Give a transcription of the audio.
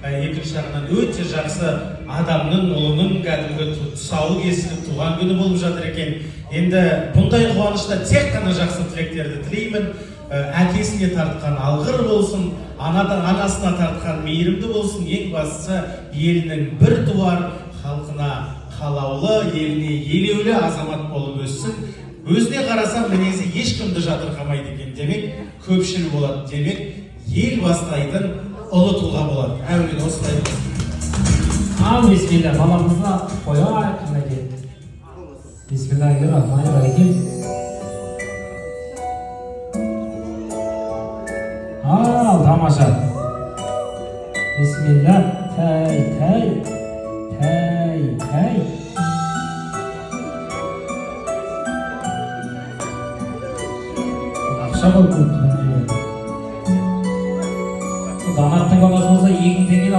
Екінші жағынан өте жақсы адамның ұлының кәдімгі тұсауы кесіліп, туған күні болып жатыр екен. Енді бұндай қуанышта тек қана жақсы тілектерді тілеймін. Әкесіне тартқан алғыр болсын, анасына тартқан мейірімді болсын, ең бастысы елінің бір туар, халқына қалаулы, еліне елеулі азамат болып өссін. Өзіне қарасам, мінезі ешкімді жатырқамайды екен, демек, көпшіл болады, демек, ел бастайтын ұлы тұлға болады. Әумин, осылай болсын. Ал, бисмилля, баламызға қояйық, мінекей. Бисмиллахи. Ал, тамаша. Бисмилля, тәй, тәй, тәй, тәй. Ақша ғой көп. Данаттың баласы болса, 2000 теңге.